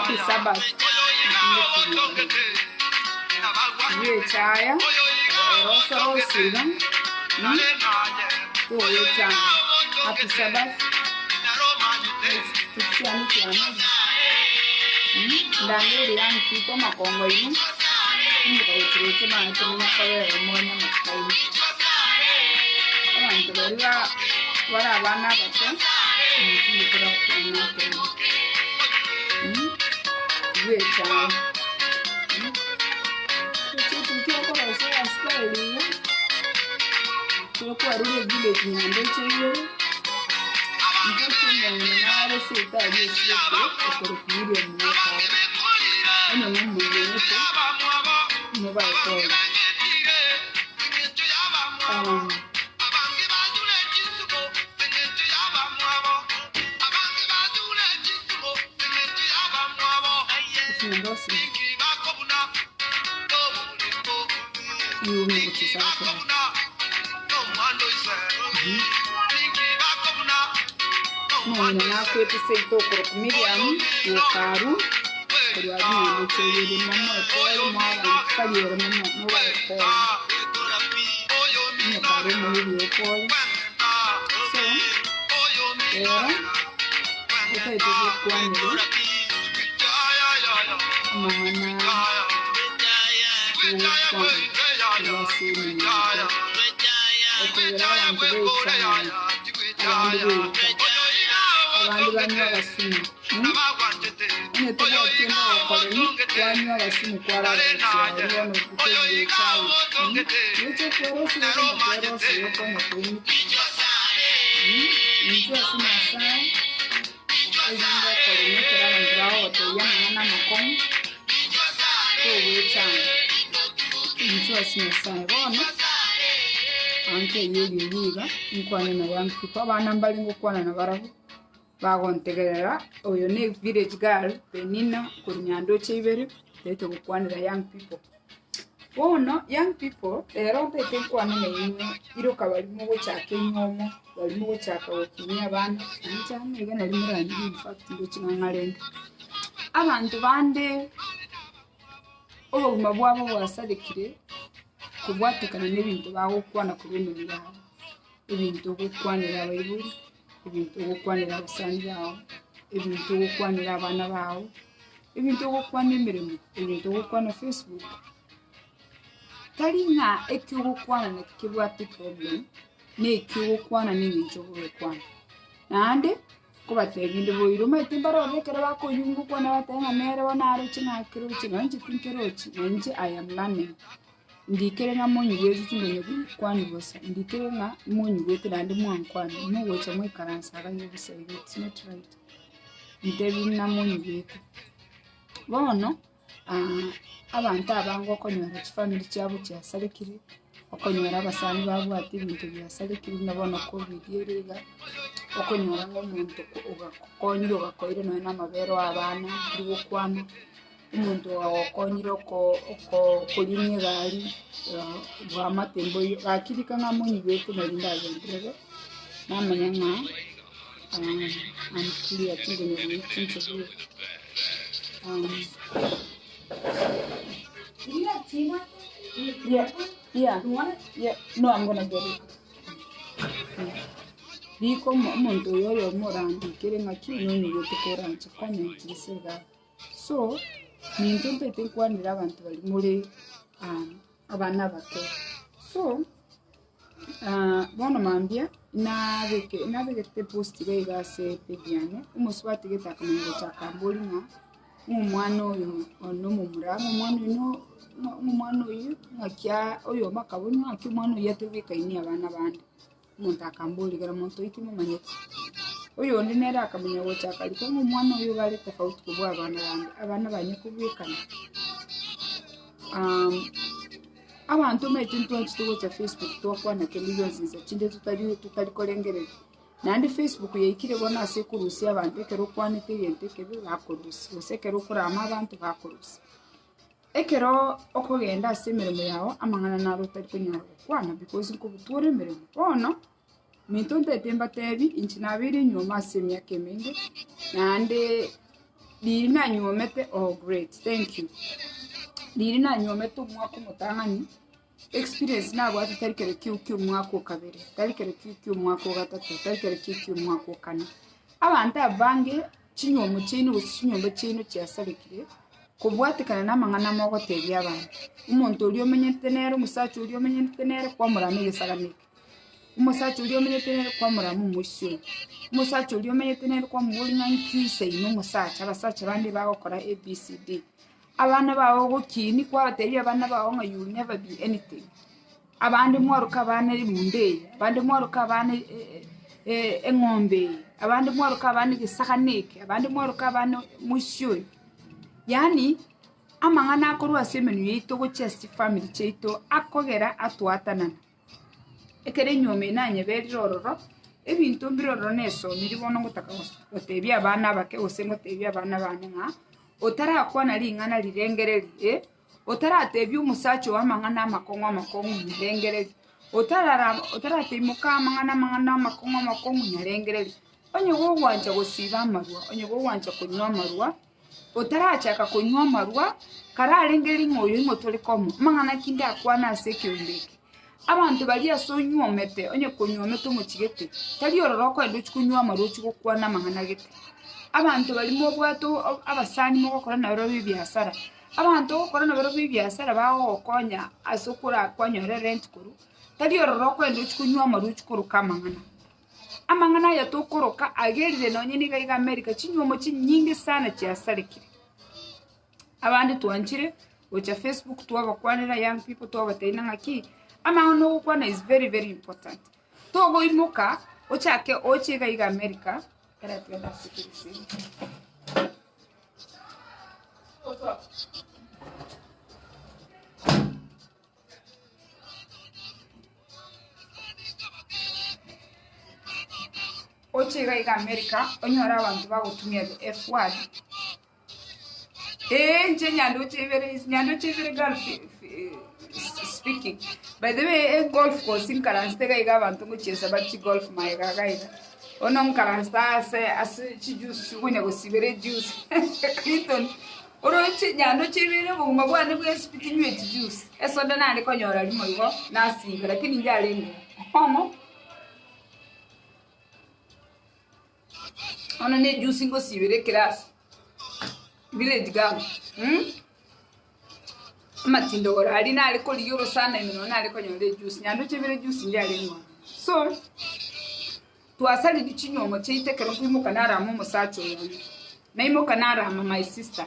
Happy Sabbath. Bw'echaya, erosorosi iga, mm, togoechaya. Happy Sabbath. Chiani chiane. Mm, ndangerie young people amakongo aino, inyoka gochi roche maate muna kobera omwanya amatuko aino. Abanto baria ba bare abana abake, inche ndikora kwana ekero. Mm, bw'echaya. Mm, echetuki okorosia ya style iga, ekero kwarure village nyandoche igoro, inche omong'ina nare seito aria esiete okorokwa William Mwekare, onye momomanyete mobae pole. Um, Chindosi iume gochisa ekero. Omong'ina nakwete seito okorokwa Miriam Gekaru korwa abwo nyandoche ibere momoe pole mwabanto tari ere mobae pole onye kare omoiri oo pole so rero totaete gokwanera amang'ana togokwana korwa ase emenwa yaito ekogera abanto baechane abande beita abande banywe abasumu Onye tobwati onde ogokoremi, kwanywa agasumu kwarara gochia aria bono okoigwa echaye. Gocha kwerosia okonya kwerosia okonya koimoka. Inchuo ase Nyasae, erinde okoremi ekero abanto bagogotebia amang'ana amakong'u, togoechanda. Inchuo ase Nyasae. Bono, anto eyio eriogi iga, inkwane na young people, abana mbare ngokwana nabarabwo. Bagontegerera, oyo ne village girl Penina korwa Nyandoche ibere, toete gokwanera young people. Bono young people, rero ntaete nkwane nainwe, iroka baria mogochaka enywomo, baria mogochaka gokinia abana, inche ang'e iga nari moranyigwe infact ndoche ng'a ng'arende. Abanto bande obogima bwabo bwasarekire kobwatekana na ebinto bagokwana korwa emenwa yabo, ebinto ogokwanera abaibori. Ebinto ogokwanera abasani bao, ebinto ogokwanera abana bao, ebinto ogokwana emeremo, ebinto ogokwana facebook, tari ng'a eki ogokwana naki kebwate eproblem, na eki ogokwana na eng'encho ogokwana. Naende, nkobatebia inde boira omanyete mbarore ekero bakoyia ngokwana bateba ng'a nere bono aroche ng'a akeroche, nonye inche tinkerochi, na inche I am learning. Ndikere ng'a monyigwete tindonye gokwania bosa, ndikere ng'a monyigwete naende mwankwania, mogocha mwaikaransa iga iga bosa iga it's not right. Ntebi buna monyigwete. Bono abanto abange okonyora chifamiri chiabo chiasarekire, okonyora abasani babwate ebinto biasarekire buna bono covid ere iga, okonyora ng'a omonto ogakonyire ogakoire nonye na amabere o abana, ntori gokwana. Omonto ogokonyire okorinia egari bw'amate mboiyo, gaki rika ng'a monyigwete nari ndagenderere, namanya ng'a I'm clear tinkonya goetia inche bweka. Yeah, yeah, yeah, no I'm gonna get it. Rika omonto oyo oyomo orandikere ng'aki nonyigwete koranche comment gose igaa. So, ninche ntaete nkwanere abanto baria more abana abake. So, bono mambia nabeke nabegete epost iga iga ase epage yane, omosubati gete akamanya gocha akamboria ng'a, ng'a omwana oyo one omomura, ng'a omwana oyo no ng'a omwana oyio ng'aki aa oyomo akaboria ng'aki omwana oyio atebwekaini abana bande. Omonto akamboria, Kera monto oito momanyeti? Oyonde nere akamanya gocha akarika ng'a omwana oyo iga are tofauti kobua abana bande, abana banye kobwekana. Abanto omanyete ntwanchete gocha facebook twakwana kende gionsi inse chinde totari totari korengereria. Naende facebook yaikire bono ase ekorusia abanto ekero okwanete egento ekebe bakorusia, gose ekero okorama abanto bakorusia. Ekero okogenda ase emeremo yao, amang'ana naro otari konyara gokwana because nkobutwore emeremo. Bono, minto ntaete mbatebi, inche nabeire enyuoma ase emiaka emenge, naende. Riria nanyuomete oh great thank you, riria nanyuomete omwaka omotang'ani, experience nabwate tari kero kiu kia omwaka o kabere, tari kero kiu kia omwaka o gatato, tari kero kiu kia omwaka o kane. Abanto abange chinywomo chiaino gose chinyomba chiaino chiasarekire, kobwatekana na amang'ana mogotebia abanto. Omonto oria omenyete nere, omosacha oria omenyete nere, kwamorama egesagane eke. Omosacha oria omenyete nere kwamorama omoisia oyo. Omosacha oria omenyete nere kwamoboria ng'a nki nseino omosacha, abasacha bande bagokora ABCD. Abana bao ogokinia kwabatebia abana bao ng'a you will never be anything. Abande mwaroka abana ebunda eye, abande mwaroka abana eng'ombe eye, abande mwaroka abana egesagane eke, abande mwaroka abana omoisia oyo. Yaani amang'ana akorwa ase emenwa yaito gochia ase chifamiri chiaito akogera atwatanana. Ekero enyuoma eye nanyeberire ororo, ebinto mbire ororo nesomirie bono ngotaka gotebia abana abake gose ngotebia abana bane ng'a, otarakwana ring'ana rirengereri eh, otaratebia omosacha oo amang'ana amakong'u amakong'u nyarengereri, otarara otaratebia moka amang'ana amang'ana amakong'u amakong'u nyarengereri. Onye gogwancha gosiba amarwa, onye gogwancha konywa amarwa. Otarachaka konywa amarwa, kararengereria ng'a oyo ing'o tore komo, amang'ana ki ndakwane ase ekeombe eke? Abanto baria ase onywomete, onye konywomete omochigete, tari ororo okoenda ochie konywa amarwa ochie gokwana amang'ana gete. Abanto baria mobwate abasani mogokora nabarabwo ebiasara, abanto ogokora nabarabwo ebiasara bagogokonya ase okora kwanyora erent korwa, tari ororo okoenda ochie konywa amarwa ochie koroka amang'ana. Amang'ana aya tokoroka agerire nonye niga iga America chinywomo chinyinge sana chiasarekire. Abande twanchire gocha Facebook twabakwanera young people twabatebia ng'aki amang'ana ogokwana is very very important. Togoimoka ochake oche iga iga America ekero togenda ase ekegusi. Oche iga iga America onyore abanto bagotumia the F word. Ee inche nyandoche ibere nyandoche ibere girl speaking. By the way e golf course nkaransete iga iga abanto ngochiesa bare chigolf magega iga iga. Bono nkaransete ase ase chijuice chikonya gosibera ejuice Clinton Oroche nyandoche ibere obogima bwane bwensi pi tinyweti juice, esoda nare konyora rimo igo nasiba lakini inche bono bono ne ejuice ngosibera ekerasi village girl amatindogoro aria nare korigia orosana ime nonye nare konyora ejuice, nyandoche ibere ejuice inche arenge ororo. So, Twasaririe chinyuomo chiaito ekero nkoimoka narama omosacha oyo one, naimoka narama my sister,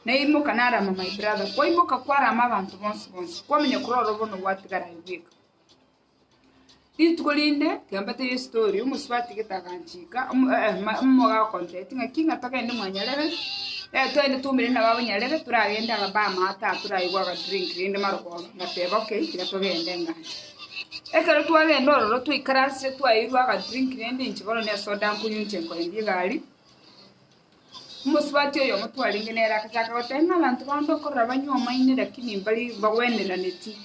naimoka narama my brother, kwaimoka kwarama abanto bonsi bonsi, kwamanya korwa ororo bono gwatigara aye bweka. Rituko rinde, tiga mbatebie estory, omosubati gete aganchika, omo omoga agontebetie ng'aki ng'a togende mwa Nyarebe, togende toumere nabo abwo Nyarebe, toragende aba amato aa toraigwe agadrink rende marogoba, ngateba okay tiga togende ng'anche. Ekero twagenda ororo twaikaransire twaeirwe agadrink rende inche bono nesoda nkonywa inche nkoendia egari, omosubati oyomo twarenge nere agachaka goteba ng'a abanto bande okorora banywomaine lakini mbari mbagweneraneti.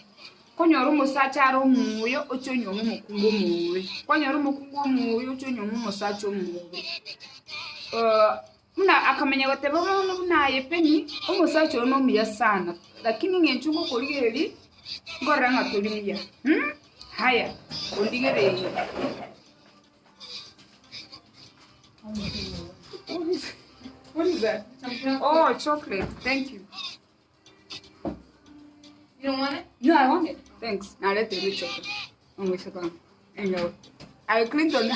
Konyora omosacha are omuya oche onyuome omokungu omobe, kwanyora omokungu omuya oche onyuome omosacha omobe. Buna akamanya goteba bono buna aye Penny, omosacha oo nomuya sana, lakini eng'encho ngokorigereria, nkorora ng'a tori muya mh, haya ondigererie. What is that? Oh, chocolate. Thank you. You don't want it? No, I want it. Thanks. Nareterwe chocolate. Omoiseke one. Enyowe. Aye Clinton,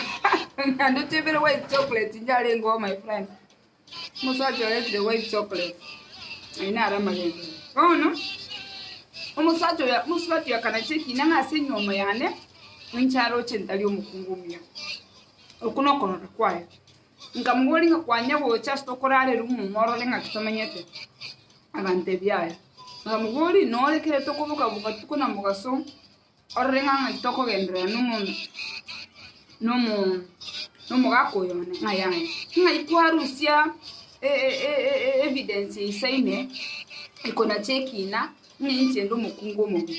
nandotebire white chocolate inche arenge oo my friend. Omosacha oretire white chocolate. Aye naro amagendo. Bono, omosacha oyo omosubati oyo akanacha ekina ng'a ase enywomo yane, inche aroche ntari omokungu omuya. Okwo nokorora kwaye. Nkamoboria ng'a kwanya gocha ase tokorara erumu orore ng'aki tomenyete. Agantebia aya. Nkamoboria nore ekero tokoboka botuko na mogaso orore ng'a ng'aki tokogenderera nomo nomo nomogaka oyo one ng'a yaya. Ng'ai kwarusia evidence eisaine ekonacha ekina ng'a inche inde omokungu omobe.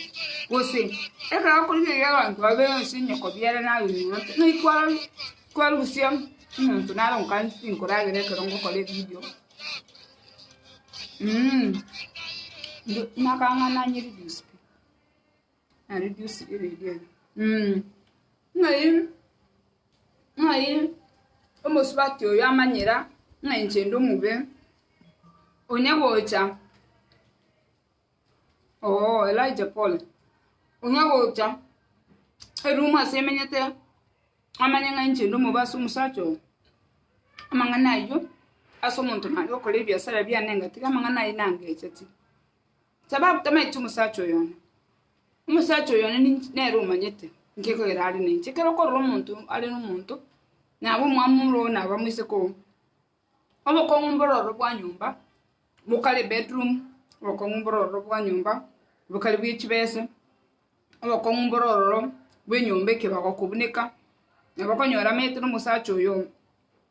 Gose ekero okorigereria abanto babe ase nyoko biara naye onyuomete ng'ai kwarusia omonto naro nkansi tinkoragera ekero ngokora evidio. Nakang'a nanye reduce pi, na reduce eredio eye. Ng'ai ng'ai omosubati oyo amanyera ng'a inche inde omobe, onye gocha oo Elijah pole, onye gocha eroom ase emenyete amanye ng'a inche inde omobe ase omosacha oyo, amang'ana aywo ase omonto nare gokora ebiasara biane ngatiga amang'ana aywo nangecheti. Sababu tamanyeti omosacha oyo one, omosacha oyo one ninch nere omanyete nki ekogera are na inche. Ekero okorora omonto are na omonto, nabo omwamura oo nabo amoiseke oo, obokong'u mboro ororo bwa nyomba, bokare bedroom, obokong'u mboro ororo bwa nyomba, bokare bwe chibese, obokong'u mboro ororo bwa enyomba ekebago kobuneka, nabo okonyora amaete na omosacha oyo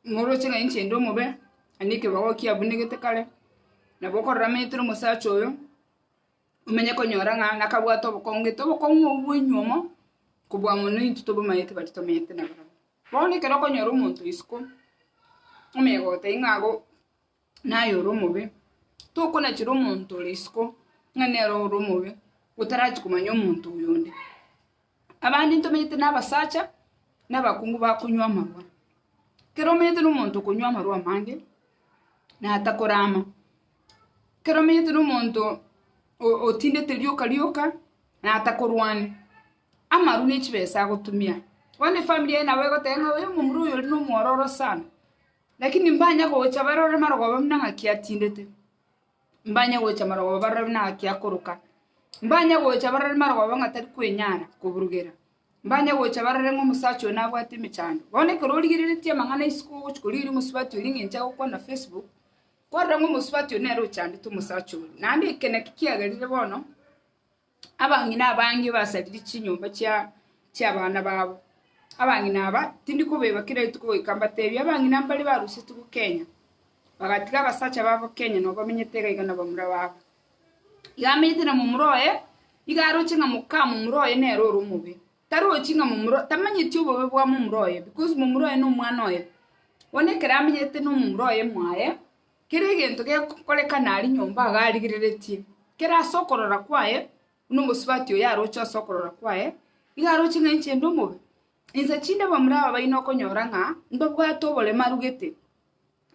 moroche ng'a inche inde omobe, naende ekebago kiabunegete kare, nabo okorora amaete na omosacha oyo, omenye konyora ng'a nakabwate obokong'u gete, obokong'u obwo bwa enywomo, kobua mono intwe tobomaete baria tomenyete nabarabwo. Bono ekero okonyora omonto isiko, omanye gotebia ng'a ago naye ore omobe, tokonachera omonto ore isiko ng'a nere ore omobe, otarachia komanya omonto oyo onde. Abande ntomenyete na abasacha, na abakungu bakonywa amarwa. Ekero omenyete na omonto okonywa amarwa amange, na atakorama, ekero omenyete na omonto o- otindete rioka rioka, na atakorwani, Amaru ne chibesa agotumia. Bono efamiri yaye nabo egoteba ng'a oyo omomura oyo ori nomwororo sana, lakini mbanya gocha barore marogoba buna ng'aki atindete, mbanya gocha marogoba barore buna ng'aki akoroka, mbanya gocha barore marogoba ng'a tari kwenyara koburugera, mbanya gocha barore ng'a omosacha oyo nabwate emechando. Bono ekero origereretie amang'ana isiko ogochi korigereria omosubati oria eng'encho agokwana facebook, kwarora ng'a omosubati oyo nere ochandete omosacha oria. Naende eke naki kiagerire bono. Abang'ina abange basaririe chinyomba chia chi'abana babo. Abang'ina aba tindi kobeba kera rituko goika mbatebie, abang'ina mbare barusetigwe Kenya, bagatiga abasacha babo Kenya nabo bamenyete iga iga na bamura babo. Iga amenyete na momura oye, iga aroche ng'a moka momura oye nere ore omobe. Tarochi ng'a momura tamanyeti obobe bwa momura oye because momura oye nomwana oye. Bono ekero amenyete na omomura oye mwaye, Kera egento gekorekana aria nyomba iga arigereretie, kera ase okorora kwaye, buna omosubati oyo aroche ase okorora kwaye, iga aroche ng'a inche inde omobe. Inse chinde abamura aba baino okonyora ng'a mbabwate oboremaru gete,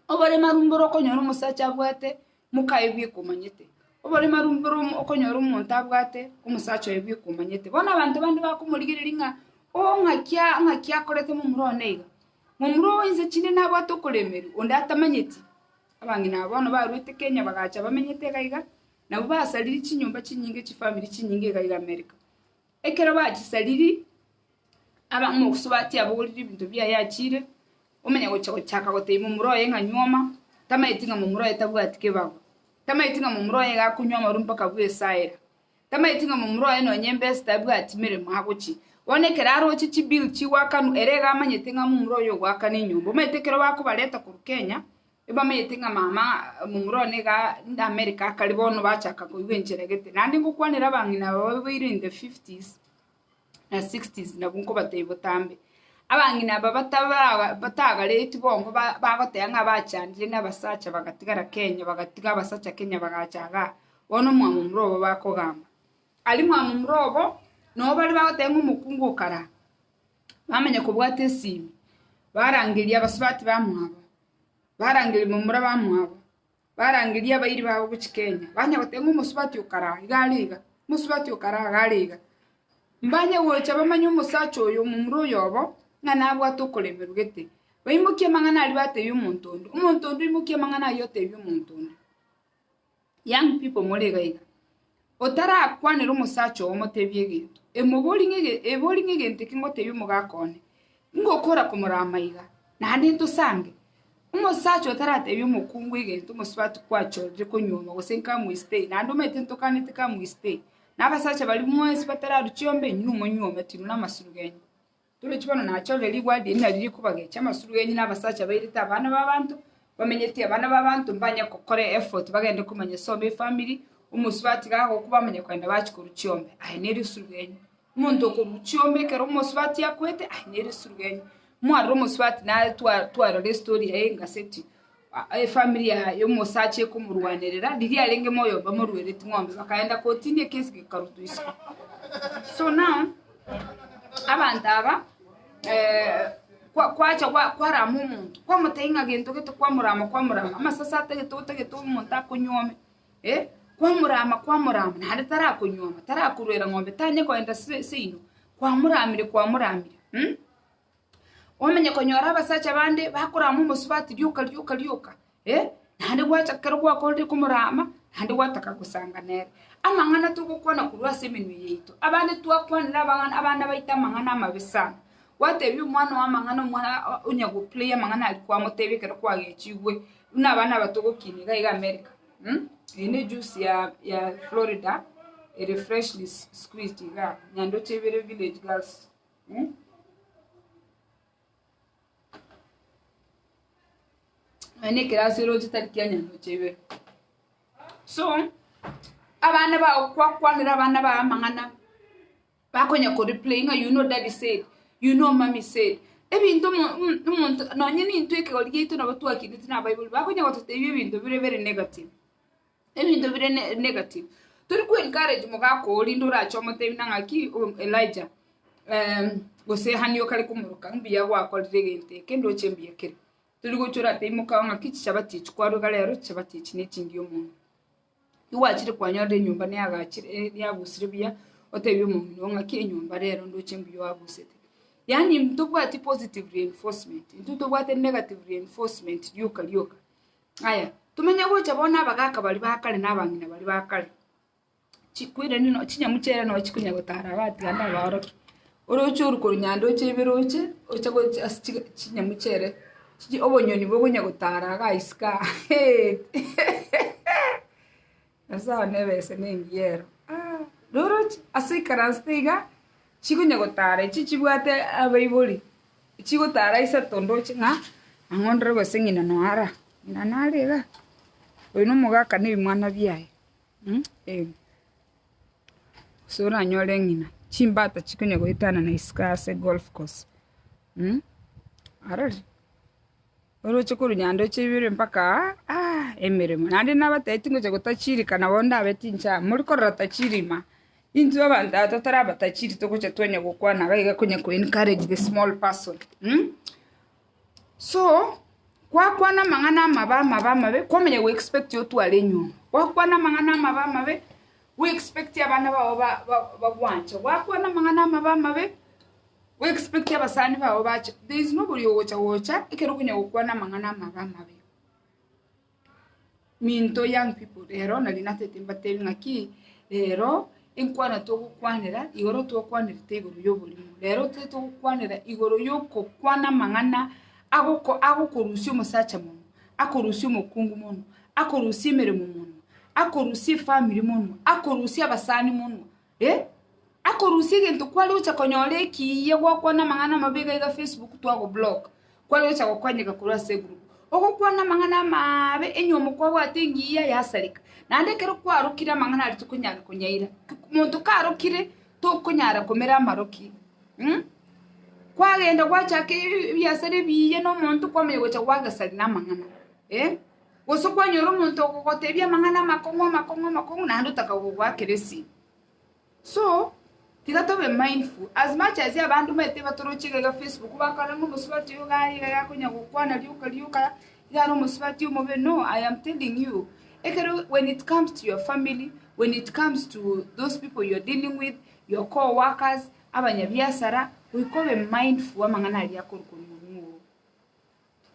oboremaru mboro okonyora omosacha abwate mokaye bweka omanyete, oboremaru mboro okonyora omonto abwate omosacha oye bweka omanyete. Bono abanto bande bakomorigereria ng'a oo ng'aki ng'aki akorete momura one iga. Momura oo inse chinde nabwate okoremerwa, onde atamanyeti. Abang'ina aba bono barwete Kenya bagacha bamenyete iga iga, nabwo basariri chinyomba chinyinge chifamiri chinyinge iga iga America. Ekero bachisariri, aba omosubati abogorire ebinto biaye achire, omanya gocha gochaka gotebia momura oye ng'a nywoma, tamanyeti ng'a momura oye tabwati kebago, tamanyeti ng'a momura oye iga akonywa amarwa mpaka bwesaera. Tamaeti ng'a momura oye nonya embesa tabwati meremo agochia. Bono ekero aroche chibill chigoakanwa, ere iga amanyete ng'a momura oye ogoakana enyomba. Omanyete ekero bakobareta korwa Kenya, ebamanyete ng'a mama momura one iga America akare bono bachaka koigwa enchera gete. Naende ngokwanera abang'ina aba babeire in the fifties na sixties nabwo nkobatebia botambe. Abang'ina aba batabara batagaretwe bongo ba bagoteba ng'a bachandire na abasacha bagatigara Kenya bagatiga abasacha Kenya bagacha igaa. Bono mwamomura obo bakogamba. Aria mwamomura obo, nabo baria bagoteba ng'a omokungu okara, bamanya kobwata esimi, barangeria abasubati bamwabo, barangeria momura bamwabo, barangeria abairi babo gochia Kenya, banya goteba ng'a omosubati okara iga are iga, omosubati okara iga are iga. Mbanye gocha bamanye omosacha oyo omomura oyo obo, ng'a nabwate okoremerwa gete. Baimokie amang'ana aria batebie omonto onde, omonto onde oimokie amang'ana ayio otebie omonto onde. Young people more iga iga, otarakwanera omosacha oo omotebie egento, emobori ng'a ege ebori ng'a egento eke ngotebia omogaka one, ngokora komorama iga, naende ntosange. Omosacha otaratebia omokungu egento omosubati kwachorire konyuoma gose come we stay, naende omanyete ntokanete come we stay, na abasacha baria mwensi batararwa chiombe inwe monyuometi inwe na amasurugenyo. Torochi bono nachorire rigwadi eri nario rikobagecha amasuru enyu na abasacha bairete abana b'abanto, bamenyetie abana b'abanto mbanye gokora effort bagende komanya sobo efamiri, omosubati gagokwa bamanya kogenda bachia korwa chiombe, aye nere esuru enyu. Omonto okorwa chiombe ekero omosubati akwete, aye nere esuru enyu. Mwarora omosubati naye twa twarora estory yaye engaseti. Efamiri yaye omosacha ekomorwanerera, riria arenge moyo bamorwereti ng'ombe, bakaenda kotini ekesi gekarutwa isiko. So now, abanto aba kwa- kwacha gwa- kwarama omonto, kwamotebia ng'a gento gete kwamorama kwamorama, amasase atagete otagete omonto akonyuome eh, kwamorama kwamorama naende tarakonyuoma, tarakorwera ng'ombe, tanya kogenda se seino, kwamoramire kwamoramire mh. Omanye konyora abasacha bande bakorama omosubati rioka rioka rioka eh, naende gwacha ekero gwakorire komorama, naende gwataka gosanga nere. Amang'ana togokwana korwa ase emenwa yaito, abande twakwanera abang'ana abana baito amang'ana amabe sana. Gwatebia omwana oo amang'ana omwana onya go play amang'ana aria kwamotebia ekero kwagechigwe, buna abana aba togokina iga iga America mh, eye ne ejuice ya ya Florida ere freshly squeezed igaa, nyandoche ibere village girls. Nonya na ekerasi oroche tari kia nyandoche ibere. So, abana bao kwakwanera abana bao amang'ana, bakonya ko replay ng'a you know daddy said, you know mummy said, ebinto omo- omo- omonto nonye na intwe ekegori giaito nabo twakinete na abaibori, bakonya gototebia ebinto bire bere negative. Ebinto bire ne negative. Tori ko encourage mogaka oo rinde orache omotebi na ng'aki Elijah gose Honey okare komoroka mbuya gwakorire egento eke ndoche mbuya kere. Tori gocha oratebi mokao ng'aki chichabati echi kwaruga rero chichabati echi ne chingiya omonto. Igwachire kwanyorire enyomba neagachire neabusire buya, otebie omong'ina oo ng'aki enyomba rero ndoche mbuya oabusete. Yaani ntobwati positive reinforcement, intwe tobwate negative reinforcement rioka rioka. Aya, tomenye gocha bono abagaka baria ba kare na abang'ina baria ba kare, chikwirani no chinyamu chiaye noo chikonya gotara iga tiga ndabaorokie. Oroche oru korwa nyandoche ibere oche, oche gocha ase chi chinyamu chiere, chi obonyoni bokonya gotara igaa isiko aa Nyasae one ebese nengiya ero ah, roroche ase oikaransete iga, chikonya gotara echi chibwate abaibori. Chigotara isato ndoche ng'a ang'o ndore gose ng'ina noara, ng'ina nare igaa, oyo na omogaka na ebimwana biaye eh. Gose oranyore ng'ina, chimbata chikonya goetanana isiko ase golf course arori, oroche korwa nyandoche ibere mpaka aa aah emeremo. Naende nabatebitie tingocha gotachirika nabo ndabe tincha mori korora tachirima. Intwe abanto aba totari abatachiri togocha twanya gokwana iga iga konya ko encourage the small person mh. So, gwakwana amang'ana amabe amabe amabe, kwamanya go expect otware enywomo, gwakwana amang'ana amabe amabe, go expect abana bago ba- ba- bagwanche, gwakwana amang'ana amabe amabe, go expect abasani bago bache, there is nobody ogocha gocha ekero okonya gokwana amang'ana amabe amabe. Minto young people rero nari natete mbatebi ng'aki, rero enkwana togokwanera igoro twakwanerete igoro ya oborimo, rero totagete gokwanera igoro ya okokwana amang'ana agoko agokorusia omosacha mono, akorusia omokungu mono, akorusia emeremo mono, akorusia efamiri mono, akorusia abasani mono eh, akorusia egento kware gocha konyora ekiya gwakwana amang'ana amabe iga iga facebook twagoblock, kware gocha gokonyeka korwa ase egroup. Ogokwana amang'ana amaabe enyiomo kwabwate engiya yasareka, naende ekero kwarokire amang'ana aria tokonyara konyaira, monto karokire tokonyara komera amaroki mh, kwagenda gwachaka ebiasara ebiya na omonto kwamanya gocha gwagesari na amang'ana eh, gose kwanyora omonto ogogotebia amang'ana amakong'u amakong'u amakong'u naende otaka gogoakera esimi. So, tiga tobe mindful, as much as abanto omanyete batoroche iga iga facebook bakarora ng'a omosubati oyo iga aye iga akonya gokwana rioka rioka, iga are omosubati omobe, no, I am telling you, ekero when it comes to your family, when it comes to those people you are dealing with, your co-workers, abanyabiasara, goika obe mindful amang'ana aria akorwa korwa monwe oo.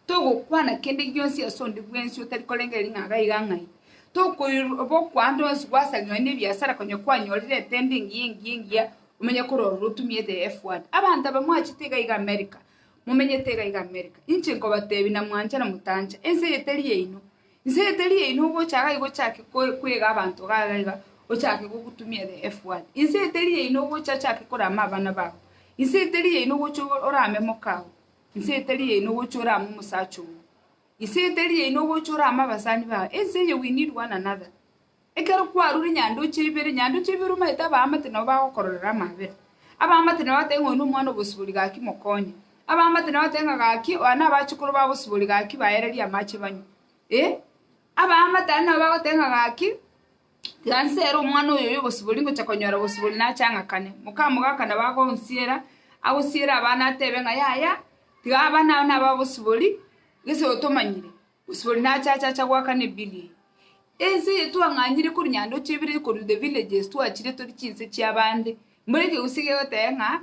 Togokwana kende gionsi ase onde bwensi otari korengereria ng'a iga iga ng'ai. Tokoirwa ande onsi gwasaria nonya na ebiasara konya kwanyorire etende engiya engiya engiya omenye korora otumie the F word. Abanto aba mwachete iga iga America, momenyete iga iga America, inche nkobatebia na mwancha na motancha, ense eye teri yaino. Ense eye teri yaino ogocha iga iga ochake kwega abanto iga iga iga ochake gogotumia the F word. Ense eye teri yaino ogocha ochake korama abana bago. Ense eye teri yaino ogocha orame mokao. Inse etari yaino ogocha orame omosacha oo. Inse etari yaino ogocha orame abasani bao. Ense eye we need one another. Ekero kwarure nyandoche ibere, nyandoche ibere omanyete abaamate nabo bagokororera amabera. Abaamate nabo bagoteba ng'a oyo nomwana obosibori gaki mokonye. Abaamate nabo bagoteba ng'a gaki aba nabachokoro ba bosibori gaki baererie amache banywe. Eh, abaamate aria nabo bagoteba ng'a gaki, tiga nsere omwana oyo oyo obosibori ngocha konyora obosibori nache ang'akane. Moka mogaka nabo agonsiera, agosiere abana atebe ng'a yaya, tiga abana aba naba obosibori, gese otomanyire, bosibori nache ache acha goakana ebill eye. Ense eye twang'anyire korwa nyandoche ibere korwa the villages twachire tori chinse chiabande, mbore ekegusii gegoteba ng'a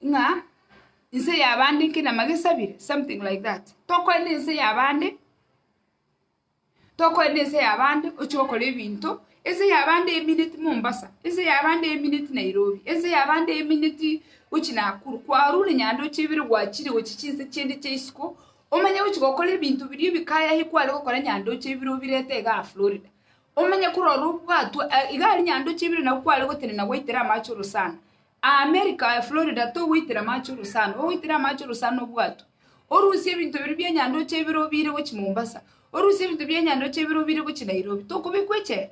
ng'a inse y'abande nki namagesabire, something like that. Tokoenda ense y'abande, tokoenda ense y'abande ochie gokora ebinto, ense y'abande emineti Mombasa, ense y'abande emineti Nairobi, ense y'abande emineti gochia Nakuru, kwarure nyandoche ibere gwachire gochia chinse chinde chia isiko, omanye gochia gokora ebinto biria ebikayahi kware gokora nyandoche ibere obirete igaa Florida. Omanye korora obwatwa iga aria nyandoche ibere nabo kware gotenena gwaitera amache orosana. America Florida togoitera amache orosana, ogoitera amache orosana obwatwe. Orusie ebinto biria bia nyandoche ibere obiire gochia Mombasa, orusie ebinto bia nyandoche ibere obiire gochia Nairobi, tokobekwa echela.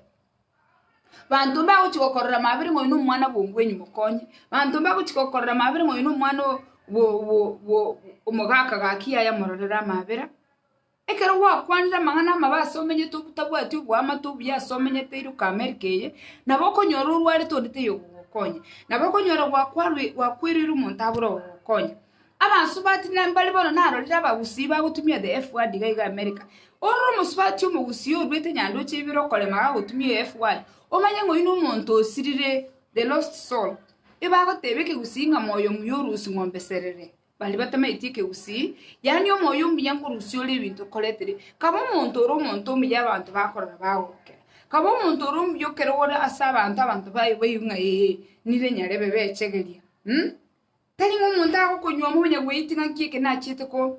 Banto mbagochia gokorora mabere ng'a oyo na omwana bwa ongwenyi mokonye, banto mbagochia gokorora mabere ng'a oyo na omwana o bwo bwo bwo omogaka gaki yaya mororere amabera. Ekero gwakwanire amang'ana amabe ase omenyete otabwati oboamate obuya ase omenyete iroka America eye, nabo okonyora orwarete onde taiyo ogogokonya. Nabo okonyora gwakwarwe gwakwereire omonto abure ogogokonya. Abasubati na mbare bono narorire abagusii bagotumia the F word iga iga America. Orore omosubati omogusii oruete nyandoche ibere okorema gagotumia F word, omanye ng'a oyio na omonto osirire, the lost soul. Ebagoteba ekegusii ng'a moyo omuya orusia ng'ombe serere. Baria batamaeti ekegusii, yaani omoyo omuya nkorusia ore ebinto okoretere. Kaba omonto ore omonto omuya abanto bakorora bagokera. Kaba omonto ore omuya ekero ore ase abanto abanto baye baigwe ng'a ee nire nyarebe bechegeria mh. Tari ng'a omonto agokonywa omonye goetia ng'a nki eke nachiete ko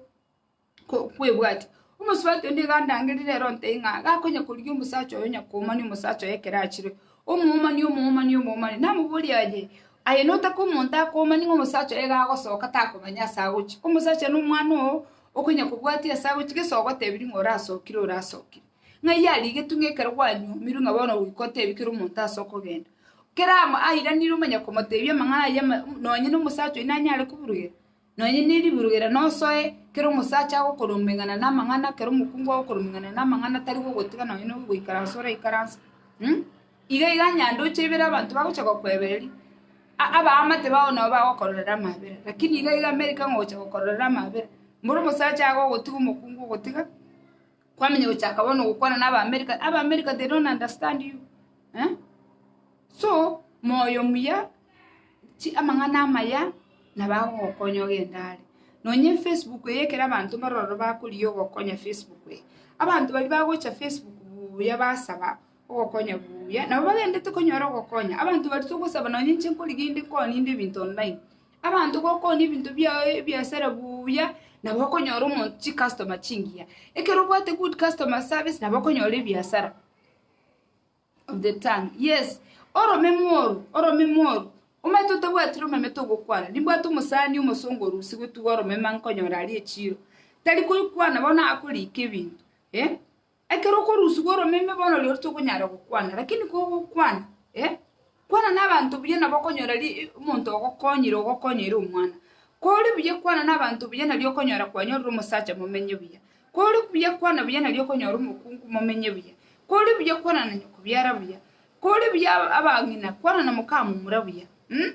ko kwebwatia. Omosubati onde iga andangerie rero ontebie ng'a gakonya korigia omosacha oye onya koomania omosacha oye ekero achire, omoomani omoomani omoomani, namoboria aye, aye notake omonto akoomanie ng'a omosacha oye iga agosoka takomanya ase agochia. Omosacha na omwana oo, okonya kobwatia ase agochia gese ogotebirie ng'a orasokire orasokire. Ng'ai arigetwe ng'a ekero kwanywomirwe ng'a bono goika otebi kera omonto ase okogenda. Kera amo airanire omanye komotebia amang'ana ayio ama nonye na omosacha oyio nanyare koburugera. Nonye ne riburugera nosoe, kera omosacha agokoromeng'ana namang'ana, kera omokungu agokoromeng'ana namang'ana tari gogotiga nonye na ogoikaransa oraikaranse mh. Iga iga nyandoche ibere abanto bagocha gokoebereria, a- abaamate bao nabo bagokororera amabera, lakini iga iga America ng'a ogocha gokororera amabera, mboro omosacha agogotiga omokungu ogotiga, kwamanya gochaka bono gokwana na Abaamerika, Abaamerika they don't understand you eh. So, moyo muya. Chi amang'ana amaya nabo agogokonya ogende are. Nonye efacebook eye ekero abanto mbarororo bakorigia ogokonya facebook eye, abanto baria bagocha facebook buya basaba ogokonya buya, nabo bagendete konyora ogokonya. Abanto baria togosaba nonye inche nkorigia inde nkoonie inde ebinto online, abanto gokoonia ebinto biago ebiasara buya, nabo okonyora omonto chicustomer chingiya. Ekero obwate good customer service nabo okonyora ebiasara. Of the tongue, yes, oromeme oro, oromeme oro, omanyete otabwati romeme togokwana, nimbwate omosani omosongo orusigwe tuga oromeme nkonyora aria echiro, tari koikwana bono akorika ebinto eh, ekero okorusigwa oromeme bono rirorio tokonyara gokwana, lakini kogokwana eh, kwana na abanto buya nabo okonyora ri omonto ogokonyire ogokonyeire omwana. Kore buya kwana na abanto buya nario okonyora kwanyorire omosacha momenye buya. Kore buya kwana buya nario okonyora omokungu momenye buya. Kore buya kwana na nyokobiara buya. Kore buya abang'ina kwana na mokamomura buya mh.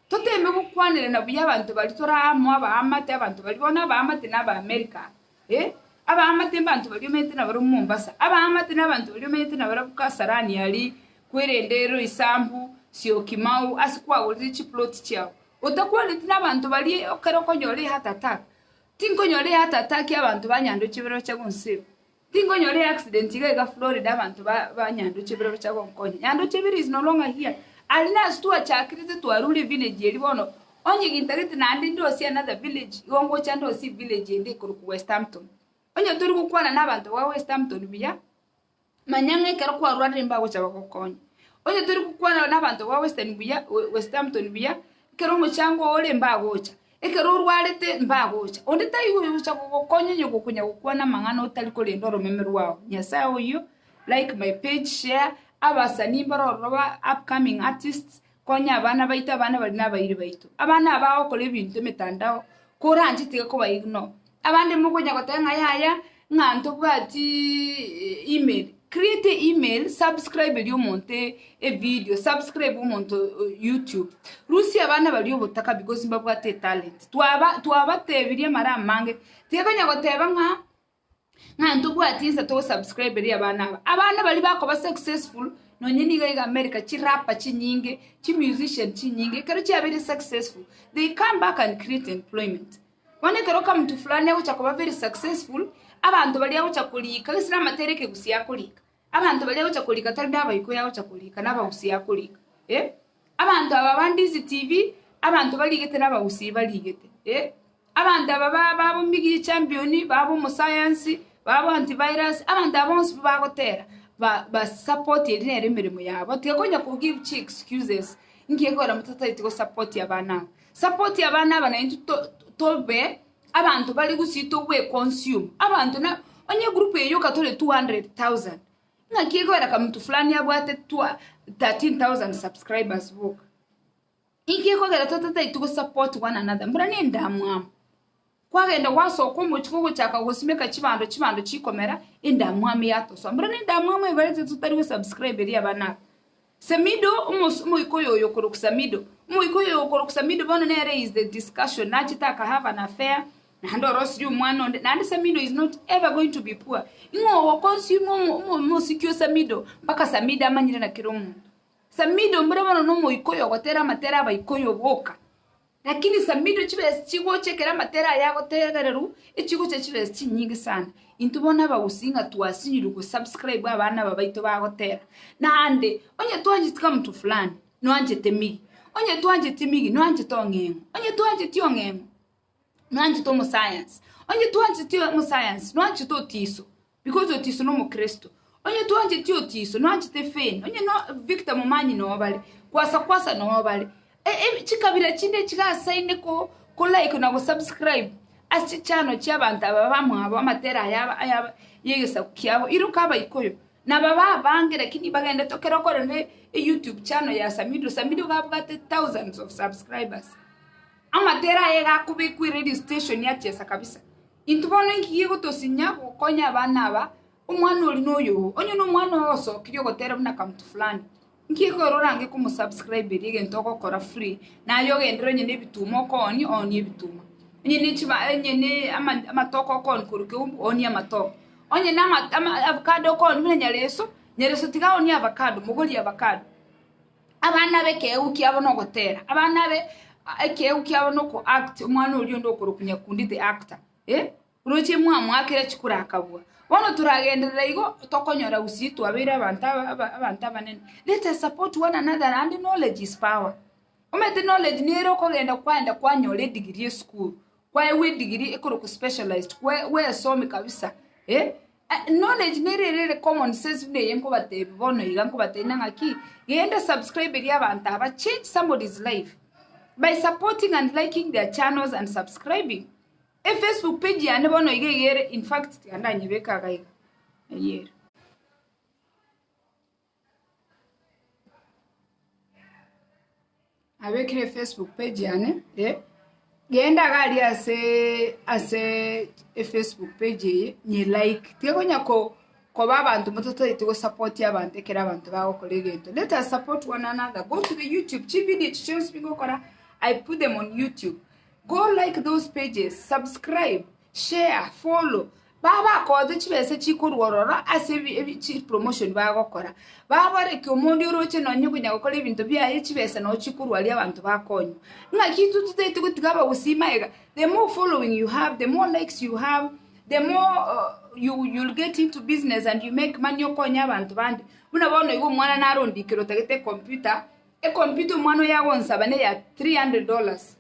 Toteme gokwanerana buya abanto baria tore amo abaamate abanto baria bono abaamate na abaamerika eh, abaamate mbanto baria omanyete nabarabwo Mombasa, abaamate na abanto baria omanyete nabarabwo Kasarani aria, kwerende Roysambu, Syokimau ase kwagorire chiploti chiao. Otakwaneti na abanto baria ekero okonyora eheart attack, tinkonyora eheart attack abanto ba Nyandoche baroche gonsib. Tinkonyora eaccident iga iga Florida abanto ba ba Nyanduche bire bacha gonkonya. Nyanduche bire is no longer here. Aria nase twachakirete twarure evillage eria bono, onye gintagete naende ndosie another village, igo ngocha ndosie evillage ende ekorokwa Westhampton. Onye tori gokwana na abanto ba Westhampton buya, manya ng'a ekero kwarwarire mbagocha bagokonye. Onye tori gokwana na abanto ba Western buya Westhampton buya, ekero omochango ore mbagocha. Ekero orwarete mbagocha, onde taiyo oyogocha gogokonya onye gokonya gokwana amang'ana otari korenda oromeme rwao. Nyasae oyio, like my page, share, abasanii mbare ororo ba upcoming artists, konya abana baito abana baria nabairi baito. Abana aba bagokora ebinto emetandao, koranche tiga koba ignore. Abande mokonya goteba ng'a yaya, ng'a ntobwatiiii email, create a email, subscribe eria omonto evideo, subscribe omonto youtube. Rusia abana baria obotaka because mbabwate etalent. Twaba twabatebirie amara amange, tiga konya goteba ng'a ng'a ntobwati insa togosubscribe eria abana aba. Abana baria bakoba successful, nonye niga iga America chirapper chinyinge, chimusician chinyinge, ekero chiabeire successful, they come back and create employment. Bono ekero okamtu fulani agocha koba very successful, abanto baria agocha korika, gese namatera ekegusii akorika, abanto baria agocha korika tari nabaikoyo agocha korika, nabagusii akorika eh. Abanto aba ba Ndizi TV, abanto barigete nabagusii barigete eh. Abanto aba ba babo Miggy Champion, babo omosayansi, babo antivirus, abanto aba bonsi pi bagotera, ba ba support eria nere emeremo yabo, tiga konya ko give chi excuses, nki ekogera motatageti go support abana aba. Support abana aba naintwe to tobe abanto bare gusii togwe consume, abanto na onye egroup eye yoka tore 200,000, ng'aki ekogera kamonto fulani abwate twa 13,000 subscribers boka. Inki ekogera totataeti go support one another? Mbura na endamwamu. Kwagenda gwasoka omochie kogochaka gosimeka chibando chibando chikomera, endamwamu yatosoa. Mbura na endamwamu ebarete totari go subscribe eria abana aba. Samido omos omoikoyo oyo okorokwa Samido, omoikoyo oyo okorokwa Samido bono nere is the discussion, nachete aka have an affair, naende orosirie omwana onde, naende Samido is not ever going to be poor. Ing'o ogo consume omo omo omosiki o Samido mpaka Samido amanyire na kera omonto. Samido mbura bono na omoikoyo ogotera amatera abaikoyo boka. Lakini Samido chibesa chigocha ekero amatera aya agotegererwa, echigocha chibesa chinyinge sana. Intwe bono abagusii ng'a twasinyirwe go subscribe abana aba baito bagotera. Naende, onye twancheti kamonto fulani, nwanchete Miggy, onye twancheti Miggy, nwanchete Ong'eng'o, onye twancheti Ong'eng'o, nwanchete omosayansi, onye twancheti omosayansi, nwanchete Otiso, because Otiso na omokristo. Onye twancheti Otiso, nwanchete Feni, onye no Victor Momanyi noo bare, Kwasa Kwasa noo bare. E- e chikabira chinde chigasaine ko ko like na go subscribe ase chichannel chia abanto aba bamwabo amatera aya aba aya ya egesaku kiabo, iroka abaikoyo. Nababa abange lakini bagendete ekero okorora eyoutube channel ya Samido, Samido iga abwate thousands of subscribers. Amatera aye iga akobekwa eradio station achesa kabisa. Intwe bono inki gegotosinya gokonya abana aba, omwana oria na oyogo, onye na omwana oyo osokirie ogotera buna kamto fulani, inki ekero orange komosubscribe eria egento ogokora free, naye ogenderere onye na ebituma okoonia, oonie ebituma, onye ne chiba onye ne ama amatoke okoonia korwa keumbu, oonie amatoke, onye na ama ama avocado okoonia buna nyareso, nyareso tiga aoonie avocado, mogorie avocado. Abana b'ekeegu kiabo nogotera, abana be ekeegu kiabo noko act, omwana oria onde okorokwa Nyakundi the actor eh, roche mwamoakera chikura akabua. Bono toragenderera igo, tokonyora gusii twabeire abanto aba aba abanto abanene. Let us support one another naende knowledge is power. Omanyete knowledge nere okogenda kwaenda kwanyora edegree esukuru, kwaegwa edegree ekorokwa specialized, kwe gwesomia kabisa eh. Knowledge nere ere ere common sense buna eye nkobatebia bono iga nkobatebia ng'a ng'aki, genda subscribe eria abanto aba change somebody's life by supporting and liking their channels and subscribing. Efacebook page yane bono iga iga ere in fact tiga ndanyebeke iga iga, eyio ere. Nabekire efacebook page yane eh, genda iga aria aseee ase efacebook page eye nye like, tiga konya ko koba abanto motatagete gosupport abanto ekero abanto bagokora egento. Let us support one another, go to the youtube, chividio echi chionsi pi ngokora, I put them on youtube. Go like those pages, subscribe, share, follow, Babakote chibesa chikorwa ororo ase chipromotion bagokora. Babareke omonto oroche nonye konya gokora ebinto biaye chibesa noo chikorwa aria abanto bakonywa. Ng'aki intwe totaete gotiga abagusii magega, the more following you have, the more likes you have, the more you you'll get into business and you make money okonye abanto bande. Buna bono iga omwana narondikire otagete ecomputer, ecomputer omwana oyo agonsaba neya $300.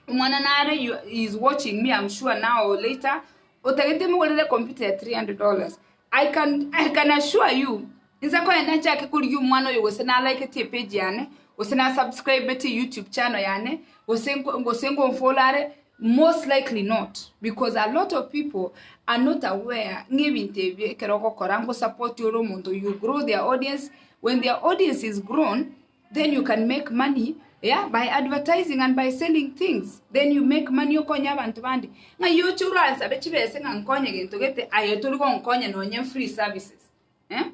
Omwana nare you is watching me I'm sure now or later, otagete mogorere computer ya $300. I can, I can assure you, inse kogenda nchake korigia omwana oyo gose naliketie epage yane, gose nasubscribetie youtube channel yane, gose nko gose nkomfollow are, most likely not. Because a lot of people are not aware ng'a ebinto ebi ekero ogokora nkosupport ore omonto, you grow their audience, when their audience is grown. Then you can make money yeah, by advertising and by selling things. Then you make money okonye abanto bande. Ng'ai oche oransabe chibese ng'a nkonye gento gete aye tori gonkonya nonye free services. Eh?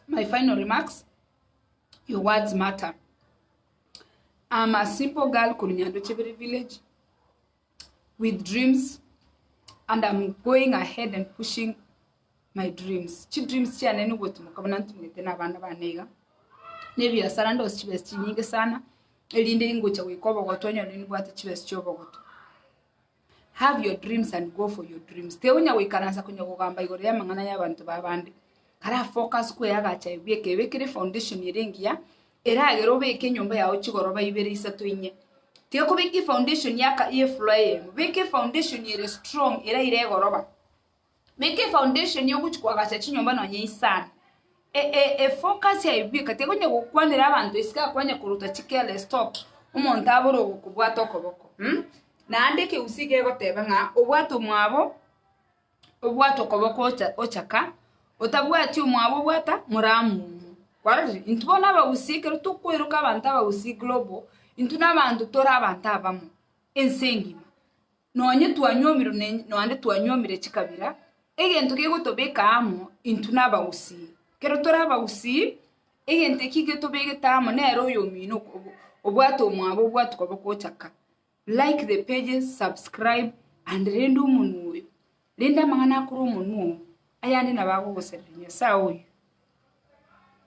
My final remarks, your words matter. I'm a simple girl korwa Nyandochebere village with dreams and I'm going ahead and pushing my dreams. Chidreams chiane nogotimoka buna ntimogete na abana bane iga, na ebiasara ndose chibesa chinyinge sana, erinde ingocha goika obogotu onyore nibwate chibesa chia obogotu. Have your dreams and go for your dreams. Teonya goikaransa konya kogamba igoro y'amang'ana y'abanto b'abande. Kara focus kweagacha aye bweka ebekere efoundation ere engiya, eragere obeke enyomba yao chigoroba ibere isato inye. Tiga kobeka efoundation yaka y'efloor eyemo, beka efoundation ere strong eraire egoroba. Beka efoundation yogochia koagacha chinyomba nonye isano. E- e- efocus aye bweka tiga konya gokwanera abanto isiko akwanya koruta chicareless talk, omonto abore ogokobwata okoboko mh. Naende ekegusii kegoteba ng'a obwate omwabo, obwate okoboko ocha ochaka, otabwati omwabo obwata moramumu. Kwarorire? Intwe bono abagusii ekero tokoiroka abanto abagusii global, intwe na abanto tore abanto abamo, ense engima. Nonye twanywomirwe ne naende twanyuomire chikabira, egento gegotobeka amo intwe na abagusii. Ekero tore abagusii, egento eki getobegete amo nere oyomino obwate omwabo obwate koboko ochaka. Like the pages, subscribe and rende omonwa oyo, rende amang'ana akore omonwa oo, ayande nabo agogosereria Nyasae oyo.